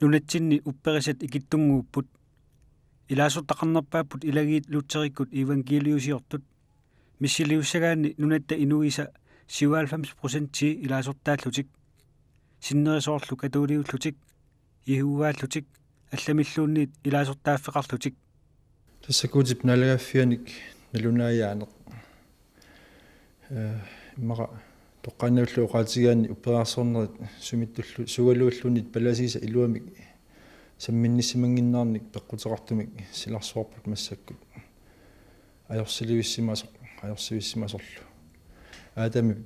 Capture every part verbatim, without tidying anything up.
Nunatsinni upperisat ikittunnguupput. Ilaasortaqarnerpaapput ilagiit lutherikkut evangeliusiortut. Missiliussagaanni nunatta inuisa syvoghalvfems procentii ilaasortaallutik. Sinneri soorlu katoliullutik, Jehovaallutik, allamilluunniit ilaasortaaffeqarlutik. Tassa Guutip naalagaaffianik nalunaajaaneq. Eh, immaqa toqqaannarlugit oqaatigigaanni upperiarsuarnerit sumittullu sugaluulluunniit palasiisa iluamik samminnissimannginnernik peqquteqartumik silarsuarput massakkut. Ajorsilivissimasoq, ajorsivissimasorlu. Aadamip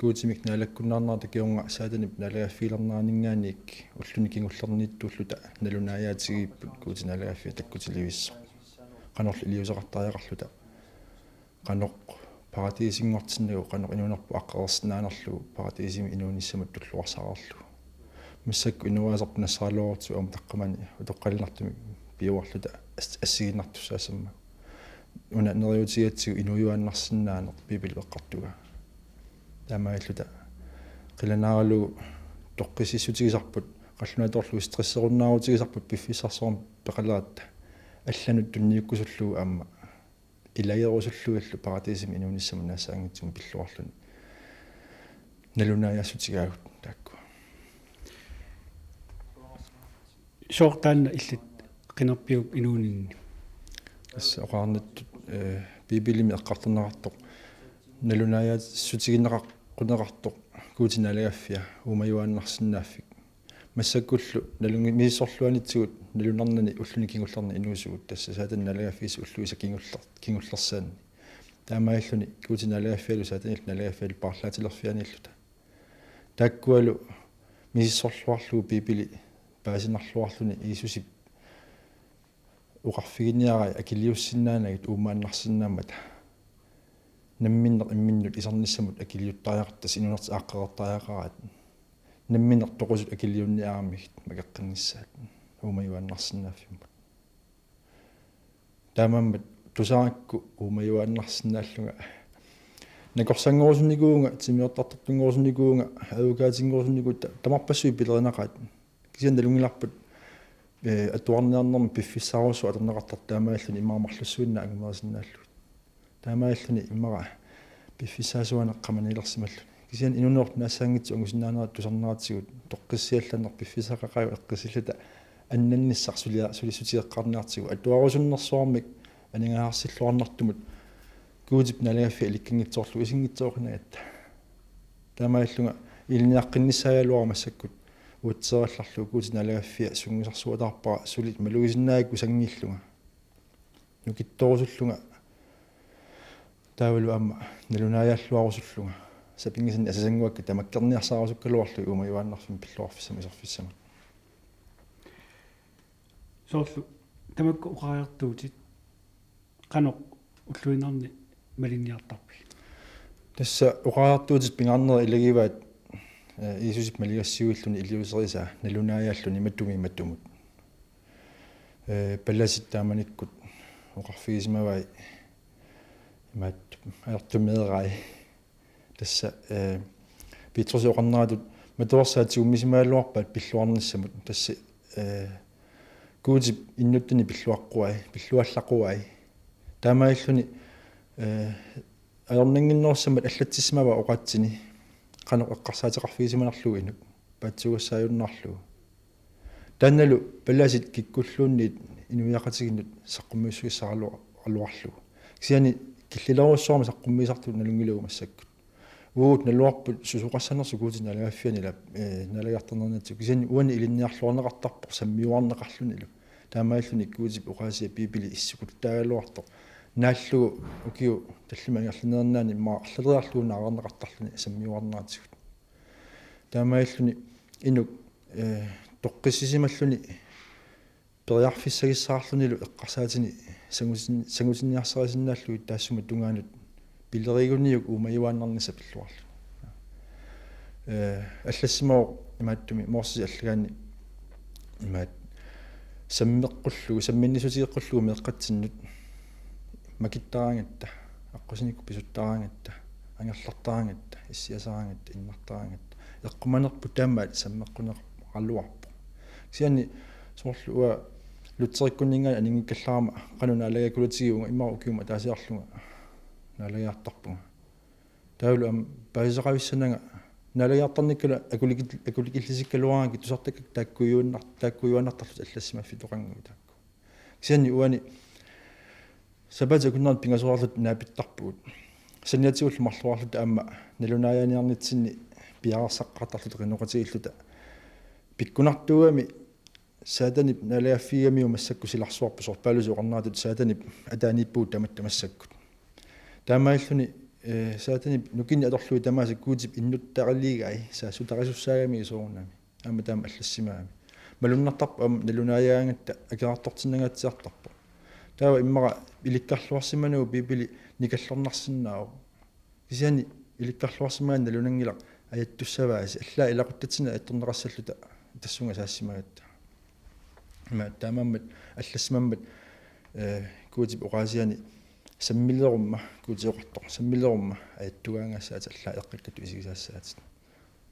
Guutimik naalakkunnaarnerata kingorna Saatanip naalagaaffigilerneraninngaanniit ulluni kingullerniittuulluta nalunaajaatigigipput Guutip naalagaaffia takkutilivissoq. Qanorlu iliuuseqartariaqarluta. Qanoq paradiisinngortinnagu, qanoq inuunerput aaqqereersinnaanerlugu, paradiisimi inuunissamut tulluarsaareerlugu. Massakkut inuuaasarput nassaraluarutsigit aamma taqqamani utoqqalinertumik piuarluta as-, assigiinnartussaassammat. Una neriuutigigatsigu inuujuaannarsinnaaneq Biibilip eqqartugaa. Taamaalilluta qilanaaralugu toqqississutigisarput, qallunaatoorlugu stresserunnaarutigisarput piffissarsuarmik peqaleratta. Allanut tunniukkusullugu aamma ilagerusullugillu paradiisimi inuunissamut naassaanngitsumut pilluarluni. Nalunaajaassutigaavut taakku. Sooq taanna illit qinerpiuk inuuninni? Tassa oqarnittut, eh, Biibilimi eqqartorneqartoq nalunaajaassuteqarneqartoq Guutip naalagaaffia uumajuaannarsinnaaffik. Massakkullu nalungi-, misissorluanitsigut nalunarnani ulluni kingullerni inuusugut, tassa Saatanip naalagaaffiisa ulluisa sisa kingullersaanni. Taamaalilluni Guutip naalagaaffialu Saatanip naalagaaffialu paarlaatilerfianiilluta. Taakkualu misissorluarlugu Biibili paasinarluarluni Jiisusip oqarfiginiarai akiliussinnaanagit uumaannarsinnaammata. Namminneq imminnut isernissamut akiliuttariaqartut inuunertik aaqqereertariaqaraat. Namminneq toqusut akiliunniaramigit makeqqinnissaat uumajuaannarsinnaaffimmut. Taamaammat tusarakku uumajuaannarsinnaallunga. Nakorsanngorusunikuuvunga, timiortartortunngorusunikuuvunga, advokatinngorusuniku ta-, tamarpassuit pilerinaqaat. Kisianni nalunngilarput, eh, atuarniarnermi piffissaarujussuaq atorneqartartoq taamaalilluni immaqa marlussuinnaq angumerisinnaallugit. Taamaalilluni immaqa piffissaasuanik qamaniilersimalluni. Kisianni inuunerup naassaanngitsoq angusinnaanera tusarneratigut toqqissiallanneq piffissaqaqaagut eqqissilluta annannissaq sulia-, sulissutigeqqaarniartigu atuarusunnersuarmik aningaasarsilluarnartumut Guutip naalagaaffia ilikkanngitsoorlugu isinngitsoornagatta. Taamaallunga ilinniaqqinnissaagaluarama massakkut uatsiarallarlugu Guutip naalagaaffia sungiusarsuataarpara suli malugisinnaagakku sanngillunga. Nukittoorusullunga taavalu aamma nalunaajaalluarusullunga. Sapinngisannik asasannguakka tamakkerniarsaarusukkaluarlugit uumajuaannarfimmi pilluarfissamut iserfissamut. Soorlu tamakku oqariartuutit qanoq ulluinnarni malinniartarpigit? Tassa oqariartuutit pingaarnerit ilagivaat, eh, Jiisusip maligassiuilluni iliuuserisaa nalunaajaalluni matumi matumut. Eh, palasit taamanikkut oqarfigisimavai imaattumik ajortumeerai. Tassa, eh, Petrusip oqarneratut matuersaat tigummisimagaluarpaat pilluarnissamut. Tassa, eh, Guutip innuttani pilluaqquai, pilluallaquai. Taamaalilluni, eh, ajornannginnerussammat allatsissimavaa oqaatsini qanoq eqqarsaateqarfigisimanerlugu inuk paatsuugassaajunnaarlugu. Taannalu palasit kikkulluunniit inuiaqatigiinnut saqqummiussagaluarlugu. Kisianni killilerujussuarmik saqqummiisartut nalunngilagut massakkut. Uagut naluarput susoqassanersoq Guutip naalagaaffiani ilaa, eh, naalagartarnernatsigu. Kisianni uani ilinniarluarneqartarpoq sammiuarneqarlunilu. Taamaalilluni Guutip oqaasia Biibili issukuttaagaluartoq. Naallugu ukiut tallimat ingerlaneranni immaqa arlaleriarlugu naareerneqartarluni sammiuarneratigut. Taamaalilluni inuk, eh, toqqissisimalluni periarfissagissaarlunilu eqqarsaatini sangutin-, sangutinniarsarisinnaallugit taassuma tungaanut pileriguniuk uumajuaannarnissaq pilluarluni. Eh, allassimavoq imaattumik Morsesi allagaanni imaat sammeqqullugu, samminnissutigeqqullugu meeqqatsinnut makittaraangatta, aqqusinikkut pisuttaraangatta, angerlartaraangatta, issiasaraangatta, innartaraangatta. Eqqumanerput taamaat sammeqquneqaraluarpoq. Kisianni soorlu uanga Lutherikkunninngaanniit aninngikkallarama qanoq naalagaakulaatigivunga, immaqa ukiumut ataasiarlunga naalagiartarpunga. Taavalu aamma paasisaqavissananga naalagiartarnikkut akulikil-, akulikillisikkaluaraangakkit tusartakkakka taakkujuannar-, taakkujuaannartarlutik allassimaffitoqanngui taakku. Kisianni uani sapaatip akunnerani pingasoraarluta naapittarpugut. Saniatigullu marluarluta aamma nalunaajaaniarnitsinni piareersaqqaartarluta qinnuteqatigiilluta. Pikkunartuugami Saatanip naalagaaffigigamiuk massakkut silarsuarput, sorpaalusi oqarneratut Saatanip ataaniippugut tamatta massakkut. Taamaalilluni, eh, Saatanip nukinnik atorlugit tamaasa Guutip innuttarigai saassutarisussaagami soorunami. Aamma taama allassimagamik. Malunnartarpoq aamma nalunaajagaangatta akerartortinnangaatsiartarpoq. Taava immaqa ilikkarluarsimanagu Biibili nikallornarsinnaavoq. Kisianni ilikkarluarsimagaanni nalunanngilaq ajattussavaasi, allaat ilaquttatsinnut ajattorneqassalluta tassunga saassimagatta. Ima taamaammat allassimammat, eh, Guutip oqaasiani sammilerumma, Guutip oqartoq, sammilerumma ajattugaangaassaatit allaat eqqakkatut isigissaassaatit.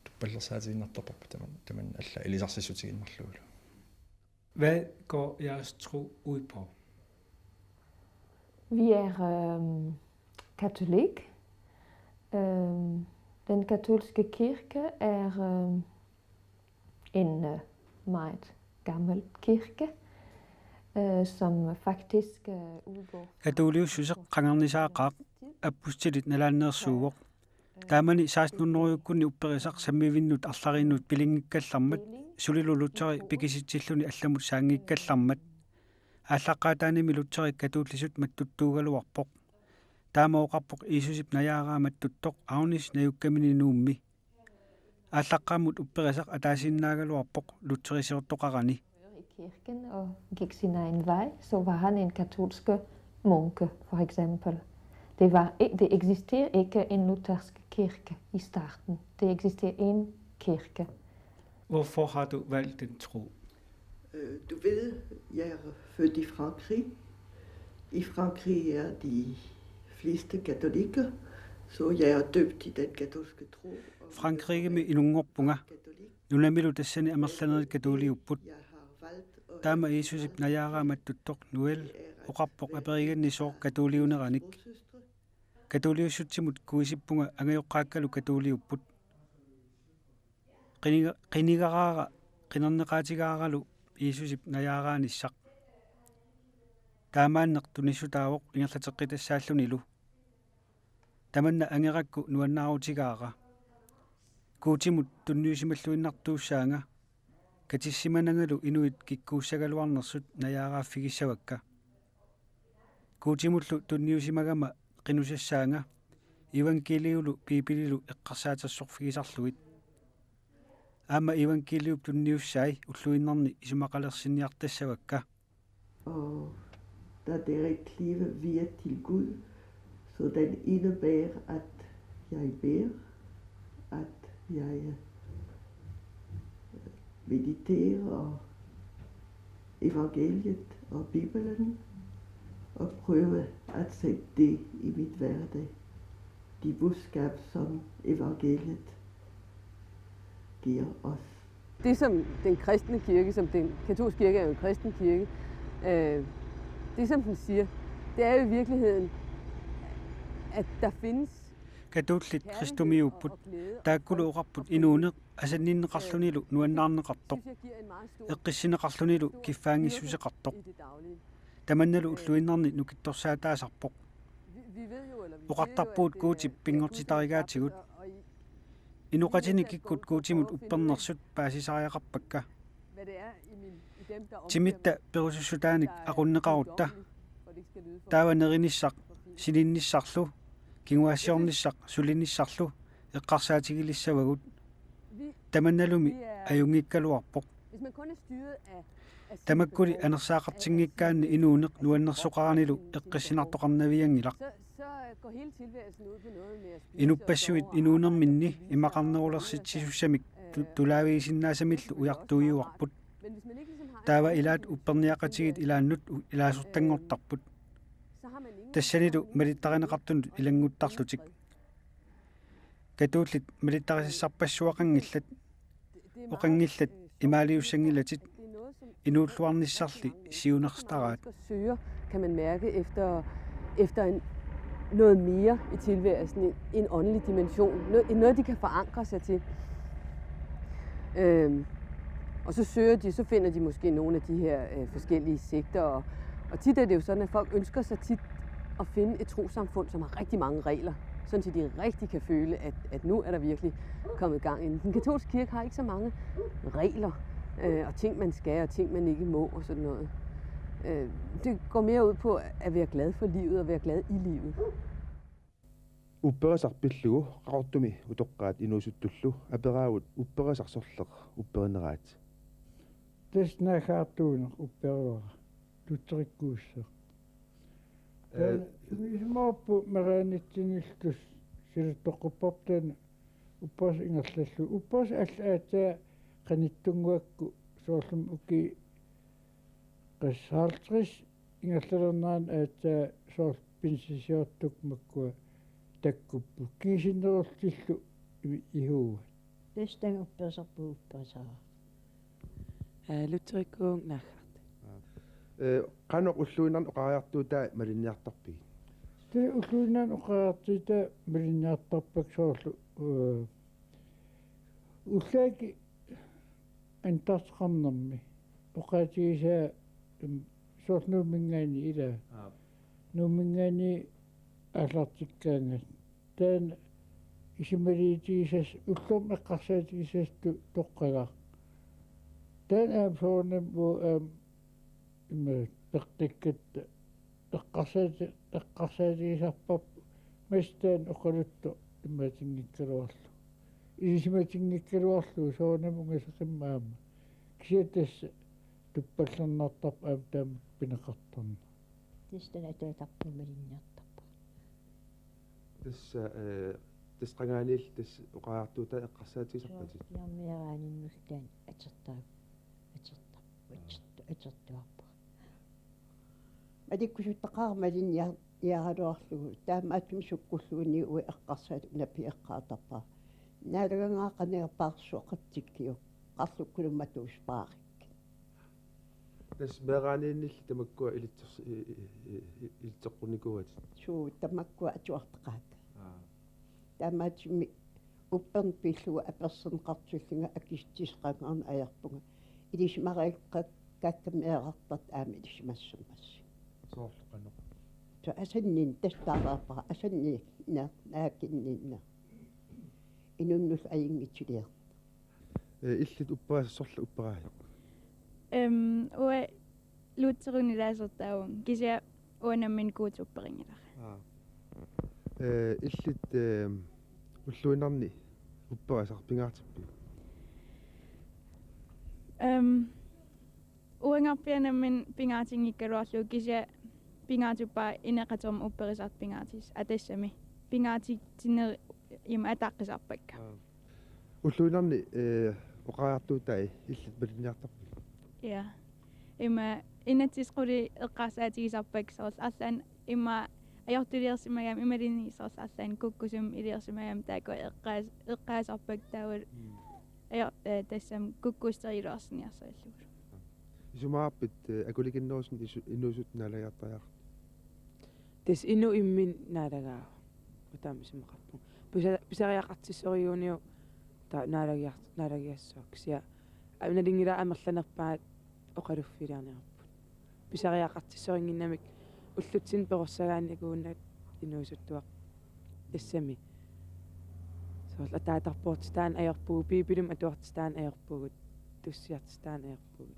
Tuppallersaatigiinnartarparput taman-, tamanna allaat ilisarsissutigiinnarlugulu. Hvad går jeres tro ud på? Vi er øhm, katolik. Øhm, den katolske kirke er øhm, en øh, meget gammel kirke, øh, som faktisk øh, udgår fra Katuuliussuseq qangarnisaaqaaq, apustilit nalaanneersuuvoq. Taamani seksten hundredeukkunni upperisaq sammivinnut arlariinnut pilinngikkallarmat, sulilu Lutheri pikisitsilluni allamut saanngikkallarmat. Aallaqqaataanimi Lutheri katuullisut mattuttuugaluarpoq. Taama oqarpoq Jiisusip najaaraa mattuttoq Agnes najukkamini Nuummi. Aallaqqaammut upperisaq ataasiinnaagaluarpoq Lutherisiortoqarani. I kirken og gik sin egen vej, så var han en katolsk munke, for eksempel. Det var, det eksisterer ikke en luthersk kirke i starten. Det eksisterer en kirke. Hvorfor har du valgt den tro? Øh, du ved, jeg er født i Frankrig. I Frankrig er de fleste katolikker, så jeg er døbt i den katolske tro. Frankrigimi inunngorpunga. Nunamilu tassani amerlanerit katuuliupput. Taama Jiisusip najaaraa mattuttoq Noel oqarpoq aperiganni sooq katuuliuneranik. Katuuliussutsimut kuisippunga angajoqqaakkalu katuuliupput. Qiniga-, qinigaraara qinerneqaatigaaralu Jiisusip najaaraa nissaq. Taamaanneq tunissutaavoq ingerlateqqitassaallunilu. Tamanna angerakku nuannaarutigaara. Guutimut tunniusimalluinnartuussaanga. Katissimanangalu inuit kikkuussagaluarnersut najaaraa-ffigissavakka. Guutimullu tunniusimagama qinusassaanga, evangeliulu Biibililu eqqarsaatersorfigisarlugit. Aamma evangeliup tunniussai ulluinnarni isumaqalersinniartassavakka. Og da der erklærer wir til Gud, så den indebærer, at jeg beder, at jeg øh, mediterer evangeliet og Bibelen og prøver at sætte det i mit hverdag. De budskab, som evangeliet giver os. Det, som den kristne kirke, som den katolske kirke er jo en kristen kirke, øh, det, som den siger, det er jo i virkeligheden, at der findes Katuullit kristumiupput, taakkulu oqarput inuuneq asanninneqarlunilu nuannaarneqartoq. Eqqissineqarlunilu kiffaanngissuseqartoq. Tamannalu ulluinnarni nukittorsaataasarpoq. Oqartarpugut Guutip pinngortitarigaatigut. Inoqatini kikkut Guutimut uppernersut paasisariaqarpakka. Timitta perusussutaanik aqunneqarutta. Taava nerinissaq, sininnissarlu, kinguaassiornissaq, sulinissarlu eqqarsaatigilissavagut. Tamannalumi ajunngikkaluarpoq. Tamakkuli anersaaqartinngikkaanni inuuneq nuannersoqaranilu eqqissinartoqarnavianngilaq. Inuppassuit inuunerminni imaqarnerulersitsisussamik tu-, tulaavigisinnaasamillu ujartuiuarput. Taava ilaat upperniaqatigiit ilaannut u-, ilaasortanngortarput. Tassanilu malittarineqartunut ilannguttarlutik. Katuullit malittarisassarpassuaqanngillat, oqanngillat imaaliussanngilatit, Inuulluarnissarli siunertaraat. Søger, kan man mærke, efter, efter en, noget mere i tilværelsen, en, en åndelig dimension, noget, noget, de kan forankre sig til. Øhm, og så søger de, så finder de måske nogle af de her øh, forskellige sekter, og, og tit er det jo sådan, at folk ønsker sig tit at finde et trosamfund, som har rigtig mange regler, sådan så de rigtig kan føle, at, at nu er der virkelig kommet gang i den. Den katolske kirke har ikke så mange regler, øh, og ting, man skal, og ting, man ikke må, og sådan noget. Øh, det går mere ud på at være glad for livet og være glad i livet. Upperisaq pillugu Qaqortumi utoqqaat inuusuttullu aperaagut upperisaq sorleq upperineraat. Tassa naaggaartuuneq upperuara, lutherikkuussaaq. Taanna sumiisumorpu meeraanitsinillu silattoqqupparput taanna upperisaq ingerlallugu. Upperisaq allat aatsaat qanittunnguakku soorlumi ukiut qassit halvtreds ingerlalernerani aatsaat soorlu pinsisiortukkut makkua takkupput. Kiisinnerullutillu ihuuat. Tassa taanna upperisarpugut upperisaraaq. Lutherikkuuvugut naaggaartut. Ee, qanoq ulluinnarni oqariartuutai malinniartarpigit? Tassa ulluinnarni oqariartuutai malinniartarpakka soorlu ee, ullaakkut antarteqarnermi oqaatigisaa, mm, soorlu Nuumminngaanniit ilaa. Aap. Nuumminngaanniit aallartikkaangat. Taanna isumaliutigisassat ullormut eqqarsaatigisassatut toqqagaaq. Taanna aamma soorunami uagut aamma ima peqqikkatta eqqarsaati-, eqqarsaatigisarparput massa taanna oqaluttoq imaatinngikkaluarlugu. Ilisimatinngikkaluarlugu soorunami ungasaqimmat aamma. Kisianni tassa tuppallernartarpoq aamma taama pineqartarneq. Tassa taanna ataatarpugut malinniartarpara. Tassa ee, tassa qangaaniilli tassa oqariartuutai eqqarsaatigisarpatit? Soorlu meeraaninnullu taanna atortar-, atortar-, atortu-, atortuarpara. Malikkusuttaqaara malinniar-, niaraluarlugu. Taamaattumik sukkulluunniit uagut eqqarsaat una piareertarpara. Naalaganngaaq qanigaluarpoq oqatsikkiuk. Qarlukkulumma tuuspaarik. Tassa meeraaniinnilli tamakkua ilitser-, i-, i-, i-, ilitseqqunnikuuatit? Suu, tamakkua atuartaqaat. Aa. Taamaattumik upperneq pillugu apersorneqartillunga akissutissaqanngikkaluarlunga ajorpunga. Ilisimareerikka-, -kkakkamiarartartut aamma ilisimassammassuk. Soorlu qanoq? Tassa asanninneq tassa taararpara asanninneq naakinninneq. Inunnullu ajunngitsuniarneq. Ee, illit upperisaq sorleq upperaajuk? Em, uanga lutheriunilaasortaavunga, kisianni uanga nammineq Guutip upperinngilara. Aa. Ee, illit ee, ulluinnarni upperisaq pingaartippit? Em, uangarpiaq nammineq pingaatinngikkaluarlugu, kisianni pingaartippara ineqatormat upperisartut pingaartissat, aa tassami pingaartitsinerit ima ataqqisarpakka. Aa. Ulluinnarni ee, oqariartuutai illit malinniartarpigit? Ja. Ima inatsisit qulit eqqarsaatigisarpakka soorlu arlaannik ima ajortuliorsimagami imaluunniit soorlu arlaannik kukkusumik iliorsimagami taakkua eqqaas-, eqqaasarpakka taavalu Mm. ajo-, ee, tassami kukkusseriiaarsinniarsarillugulu. Isumaqarpit ee, akulikinnerusunik isu-, inuusuttut naalagiartariaqartut? Tassa inuk imminut naalagaavoq. Taama isumaqarpunga. Pisa-, pisariaqartissorujussuuvoq taava naalagiar-, naalagiassaaq kisianni. Aa, nalunngilara amerlanerpaat oqaluffiliarniarput. Pisariaqartissorinnginnamik ullutsinni perorsagaannikuunnat inuusuttuaq tassami. Soorlu ataatarpoortitaaneq ajorpugut, Biibilimik atuartitaaneq ajorpugut, tussiartitaaneq ajorpugut.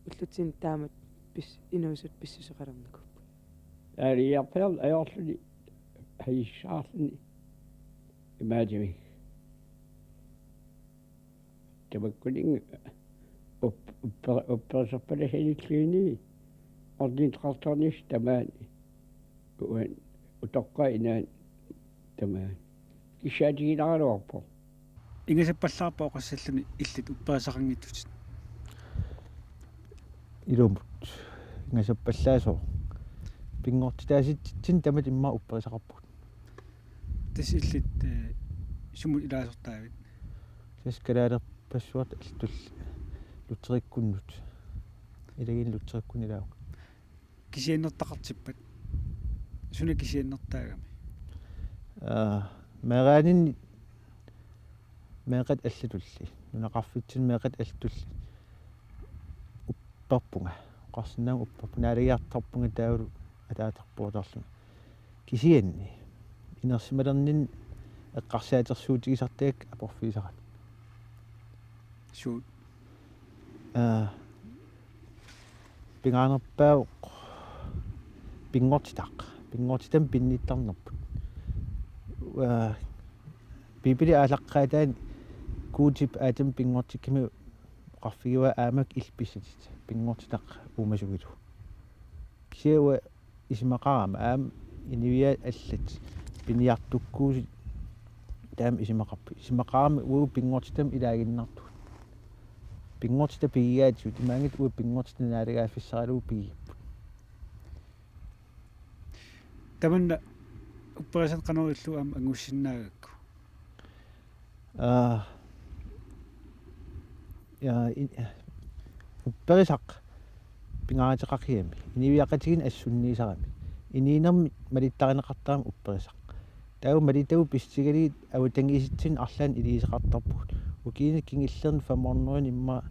Ullutsinni taamatut pis-, inuusuttut pissuseqalernikuupput. Aaliarpiarlu ajorluni hajissaarluni imaatimi. Tamakkuninnga up-, upper-, upperisarpalasanilluunniit ordineqartarnissaq tamaani. Uan utoqqaat inaanni tamaani. Kissaatiginaraluarpoq. Ingasappallaarpa oqassalluni illit upperisaqanngitsutit? Ilumut. Ingasappallaasoq. Pinngortitaasitsitsinni tamatta immaqa upperisaqarpugut. Tassa illit ee, sumut ilaasortaavit? Tassa kalaalerpassuartut allatulli. Lutherikkunnut. Ilagiinnut Lutherikkunnut ilaavoq. Kisiannertaqartippat? Suna kisiannertaagami? Aa, meeraaninni meeqqat allatulli, nunaqarfitsinni meeqqat allatulli upperpunga. Oqarsinnaavunga upperpunga, naalagiartarpunga taavalu ataatarpuutarlunga. Kisianni inersimalerninni eqqarsaatersuutigisartagakku aporfigisarami. Suut? Aa, pingaanerpaavoq pinngortitaq. Pinngortitamik pinnittarnerput. Aa, Biibilip aallaqqaataani Guutip Aadamip pinngortikkamiuk oqarfigivaa aamma illit pissatit pinngortitaq uumasugilu. Kisianni uanga isumaqarama aamma inuiaat allat piniartukkuusut taama isumaqarput. Isumaqarama uagut pinngortitamik ilaaginnartugut. Pinngortitaq pigigaatigut, imaanngitsoq uagut pinngortitaq naalagaaffissaralugu pigipput. Tamanna upperisat qanoq ilillugu aamma angussinnaagakku? Aa, ja, in, upperisaq pingaaruteqaqigami, inuiaqatigiinni assunniisarami. Inuunermi malittarineqartarami upperisaq. Taava malitagut pissutigalugit avatangiisitsinni arlaanni iliuuseqartarpugut. Ukiuni kingullerni fem hundrede immaqa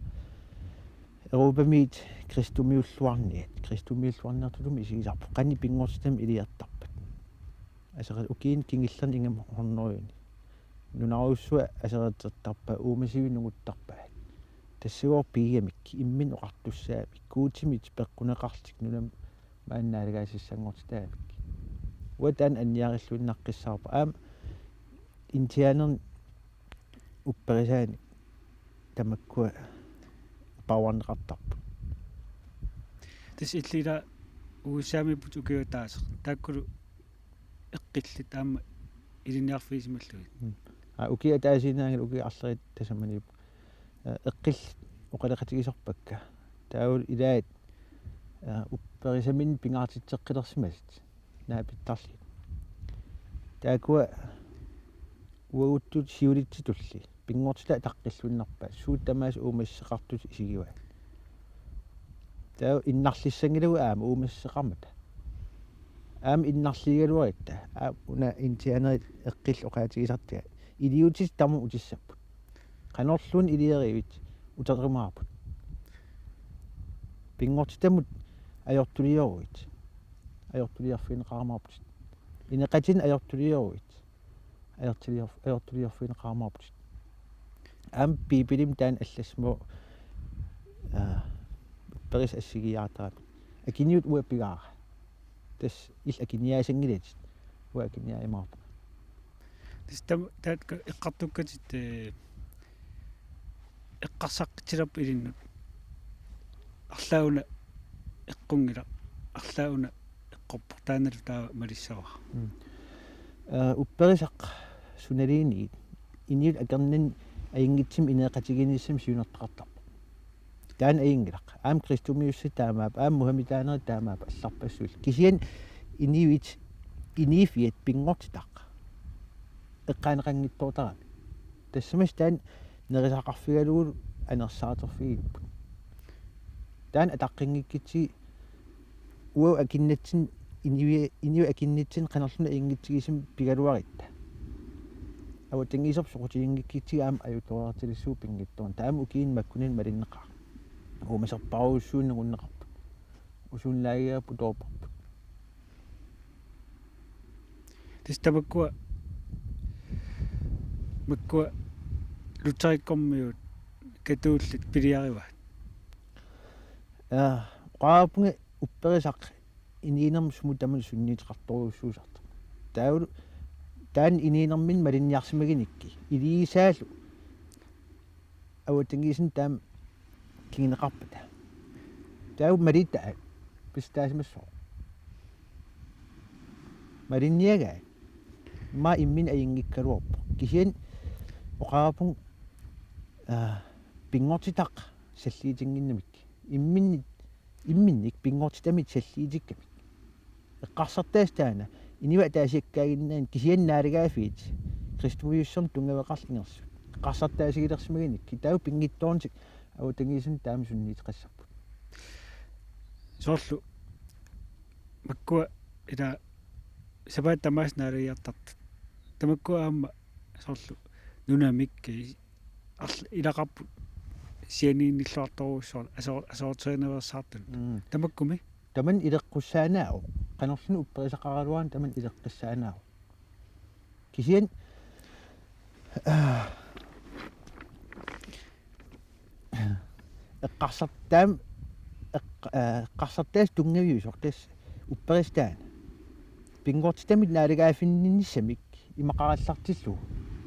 Europamiit kristumiulluarniat. Kristumiulluarniartutut isigisarput qanoq pinngortitamik iliortarpat. Asera-, ukiuni kingullerni ingammik hundredeni. Nunarujussuaq aserortertarpaat, uumasivik nunguttarpaat. Tassagooq pigigamikku, imminut oqartussaamikku, Guutimit peqquneqarlutik nunamut maani naalagaasissanngortitagamikku. Uanga taanna anniarilluinnaqqissaarpoq. Aamma indianerni upperisaanik tamakkua paarneqartarput. Tassa illit ila U S A-miipput ukiup ataaseq. Taakkulu eqqillit aamma ilinniarfigisimallugit. Mm. Aa, ukiup ataasiinnaanngilaq, ukiup arlalinni tasamaniippoq. Aa, eqqillit oqaloqatigisarpakka. Taavalu ilaat, aa, upperisaminnik pingaartitseqqilersimasut naapittarlugit. Taakkua uaguttut siulitsitulli pinngortitaq ataqqilluinnarpaat, suut tamaasa uumassuseqartutut isigivaat. Taava innarlissanngilagut aamma uumassuseqarmata. Aamma innarliigaluarutta, aamma una indianerit eqqillit oqaatigisartagaat. Iliuutsit tamarmik utissapput. Qanorluunniit iliorivit, uterumaarput. Pinngortitamut ajortulioruit, ajortuliorfigineqarumaarputit. Ineqatinnut ajortulioruit, ajortulior-, ajortuliorfigineqarumaarputit. Aamma Biibilimi taanna allassimavoq, aa, upperisaq assigiiaartaramik. Akiniut uanga pigaara. Tassa illit akiniaasanngilatit. Uanga akiniaajumaarpunga. Tassa tam-, taakku eqqartukkatit, ee, eqqarsaqqitsilerput ilinnut. Arlaat una eqqunngilaq, arlaat una eqqorpoq, taannalu taava malissavara. Mm. Aa, upperisaq sunaluunniit inuit akornanni ajunngitsumik ineeqatigiinnissamik siunertaqartarpoq. Taanna ajunngilaq. Aamma kristumiussat taamaappat, aamma muhammedaanerit taamaappat allarpassuillu. Kisianni inuit, inuuffiat pinngortitaq eqqaaneqanngitsoortarami. Tassamassi taanna nerisaqarfigalugulu anersaaterfigipput. Taanna ataqqinngikkutsigu uagut akinnatsinni, inuit, inuit akinnatsinni qanorluunniit ajunngitsigisumik pigaluarutta. Avatangiiserput soqutiginngikkutsigit aamma ajutoorartilissuugut pinngitsoorani. Taama ukiuni makkunani malinneqaaq. Uumasorpassuit nungunneqarput. Ozonlageri putoorparput. Tassa tamakkua, makkua lutherikkormiut katollit piliarivaat. Aa, oqarpunga upperisaq inuunermi sumut tamanut sunniuteqartorujussuusartoq. Taavalu taanna inuunerminni malinniarsimagunikkit iliuusaallu avatangiisinut taama kinguneqarpata. Taava malittaat pissaasimassooq. Malinniagaat. Immaqa imminut ajunngikkaluarpoq. Kisianni oqarpunga, aa, pinngortitaq salliutinnginnamik. Imminnik, imminnik pinngortitamit salliutikkamik. Eqqarsartaaseq taanna, inuit ataasiakkaaginnaanni kisianni naalagaaffiit, kristumiussamut tunngaveqarlutik ingerlasut. Eqqarsartaasigilersimagunikkit, taava pinngitsoornatik Avutangiisinut taama sunniuteqassapput. Soorlu makkua ila sapaatip tamaasa naalagiartartut. Tamakkua aamma soorlu nunamik, eh, arl-, ilaqarput sianiinnilluartorujussuarnik asor-, asorterineqartartut. Mm. Tamakkumi? Tamanna ileqqussaanaavoq. Qanorluunniit upperisaqaraluarnersoq tamanna ileqqissaanaavoq. Kisianni, aa, eqqarsartaam-, eq-, aa, eqqarsartaaseq tunngaviusoq tassa upperissaq taanna. Pinngortitamik naalagaaffinnissamik imaqarallartillugu.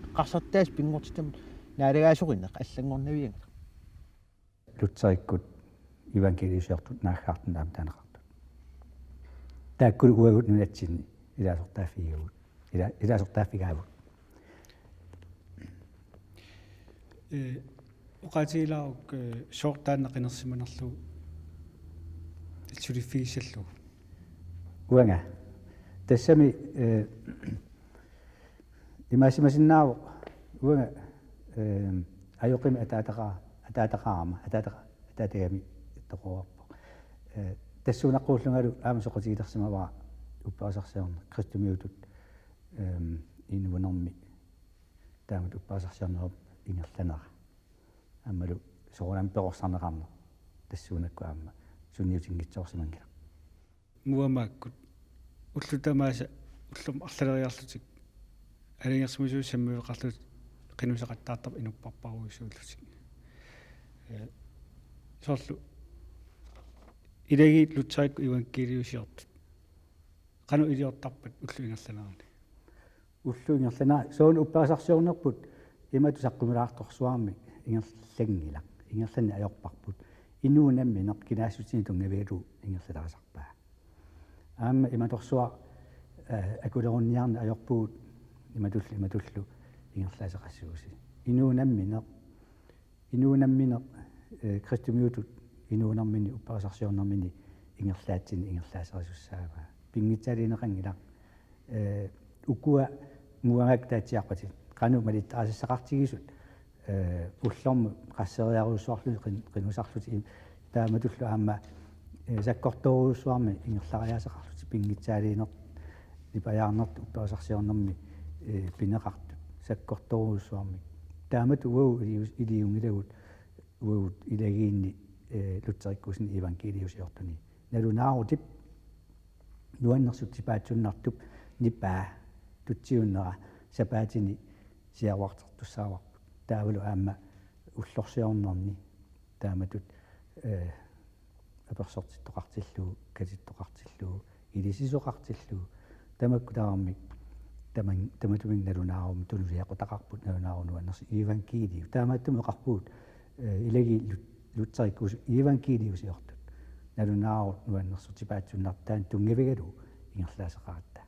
Eqqarsartaaseq pinngortitamik naalagaasorineq allanngornavianngilaq. Lutherikkut evangeliusiortut naaggaartut aamma taaneqartut. Taakkulu uagut nunatsinni ilaasortaaffigaavut. Ila-, ilaasortaaffigaagut. Eh, oqaatigilaaruk, eh, sooq taanna qinersimanerlugu suliffigissallugu? Uanga. Tassami, eh, imaasimasinnaavoq uanga, ehm, ajoqimik ataataqa-, ataataqarama, ataataqa-, ataatagami toqorarpoq. Eh, tassuunaqquullungalu aamma soqutigilersimavara upperisarsiorneq kristumiutut, ehm, inuunermi taamatut upperisarsiornerup ingerlanera. Aammalu soorunami perorsarneqarneq tassuunakkut aamma sunniutinngitsoorsimanngilaq. Muamaakkut ullut tamaasa ullormut arlaleriarlutik aalajangersimasut sammiveqarlutik qinnuteqattaartarput inupparparujussuullutik. Eh, soorlu ilagiit Lutherikkut evangeliusiortut qanoq iliortarpat ullup ingerlanerani? Ullup ingerlanerani soorlu upperisarsiornerput imatut saqqummilaartorsuarmik ingerlanngilaq. Ingerlanneq ajorparput. Inuup nammineq kinaassutsinni tunngavigalugu ingerlatarisarpaa. Aamma imatorsuaq, eh, akulerunniarneq ajorpugut imatullu imatullu ingerlaaseqassuusi. Inuup nammineq, inuup nammineq, eh, kristumiutut inuunermini upperisarsiornermini ingerlaatsinni ingerlaaserisussaavaa. Pinngitsaalineqanngilaq, eh, ukua muangakkut taatsiarpatit qanoq malittarisassaqartigisut, eh, ullormut qasseriarujussuarlutik qin-, qinusarlutik im-, taamatullu aamma, eh, sakkortoorujussuarmik ingerlariaaseqarlutik pinngitsaaliinertut nipajaarnertut upperisarsiornermi, eh, pineqartut sakkortoorujussuarmik. Taamatut uagut ilius-, iliunngilagut uagut ilagiinni, eh, Lutherikkusunni evangeliusiortuni. Nalunaarutip nuannersortipaatsunnartup nipaa tutsiunnera sapaatini siaruartartussaavarput. Taavalu aamma ullorsiornerni taamatut, eh, apersortittoqartillugu, katittoqartillugu, ilisisoqartillugu, tamakku tamarmik taman-, tamatuminnga nalunaarummi tunuliaqutaqarput, nalunaarup nuannersup evangeliu. Taamaattumik oqarpugut, eh, ilagiit Lut-, Lutherikkuusut evangeliusiortut. Nalunaarut nuannersortipaatsunnartut taanna tunngavigalugu ingerlaaseqaratta.